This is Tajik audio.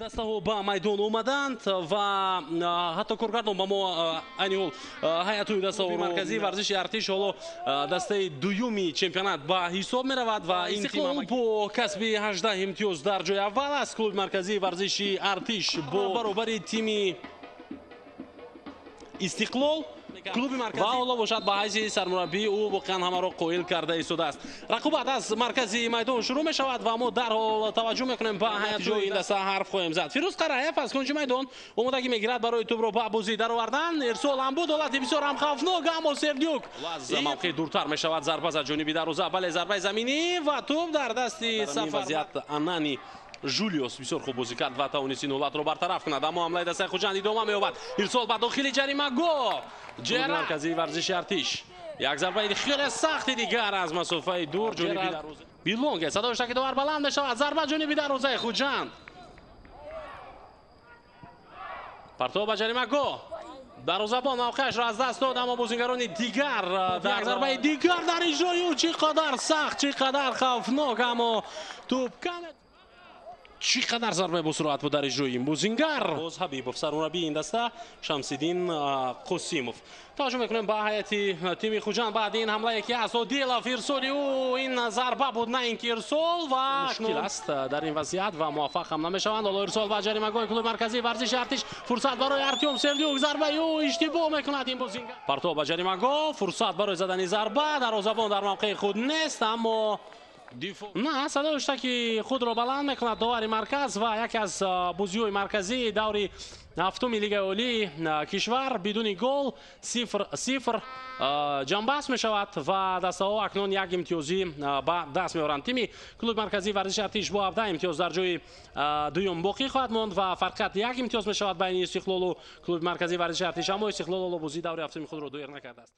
Дастаҳо ба майдон омаданд ва ҳатто коргардон ба мо айни ҳол ҳайатҳои дастаҳои марказии варзиши Артиш ҳоло дастаи дуюми чемпионат ба ҳисоб меравад ва ин тим бо касби 18 имтиёз дар ҷои аввал аст. Клуби марказии варзиши Артиш бо баробари тими Истиқлол клуби марказӣ ва ҳоло бошад ба ҳайси сармураббӣ ӯ воқеан ҳамаро қоил карда истодааст. Рақобат аз маркази майдон шурӯъ мешавад ва мо дарҳол таваҷҷӯҳ мекунем ба ҳайатҳои ин даста ҳарф хоҳем зад. Фирӯз Қараев аз кунҷи майдон омодагӣ мегирад барои тӯбро ба бозӣ даровардан. Ирсол ҳам буд, ҳолати бисёр ҳам хавфнок, аммо Сердюк аз мавқеи дуртар мешавад. Зарба зад ҷониби дарвоза, бале, зарбаи заминӣ ва тӯб дар дасти Сафар. Вазъият Анани Жулиус бисёр хуб бозӣ кард ва тавонист ин ҳолатро бартараф кунад, аммо ҳамлаи дастаи Хуҷанд идома меёбад. Ирсол ба дохили ҷаримагоҳ. Марказии варзиши Артиш як зарбаи хеле сахти дигар аз масофаи дур ҷониби дарвоза. Билонге садои шаки довар баланд мешавад. Зарба ҷониби дарвозаи Хуҷанд. Партов ба ҷаримагоҳ. Дарвозабон мавқеашро аз даст дод, аммо бозингарони дигар дар зарбаи дигар дар иҷрои ӯ чӣ қадар сахт, чӣ қадар хавфнок, аммо тӯб каме чӣ қадар зарбаи босуръат буд дар иҷрои ин бозингар. Боз Ҳабибов, сармураббии ин даста Шамсиддин Қосимов. Таваҷҷӯҳ мекунем ба ҳайати тими Хуҷанд баъди ин ҳамлае ки аз Одилов ирсоли ӯ ин зарба буд, на ин ки ирсол ва мушкил аст дар ин вазъият ва муваффақ ҳам намешаванд. Ҳоло ирсол ба ҷаримагоҳи клуби марказии варзиши Артиш. Фурсат барои Артём Сердюк, зарбаи ӯ иштибоҳ мекунад ин бозингар. Партов ба ҷаримагоҳ, фурсат барои задани зарба, дарвозабон дар мавқеи худ нест, аммо на садои ки худро баланд мекунад довари марказ ва яке аз бозиҳои марказии даври ҳафтуми Лигаи Олии кишвар бидуни гол 0-0 ҷамъбаст мешавад ва дастаҳо акнун як имтиёзӣ ба даст меоранд. Тими клуби марказии варзиши Артиш бо 17 имтиёз дар ҷои дуюм боқӣ хоҳад монд ва фарқият як имтиёз мешавад байни Истиқлолу клуби марказии варзиши Артиш, аммо Истиқлол ҳоло бозии даври ҳафтуми худро доир накардааст.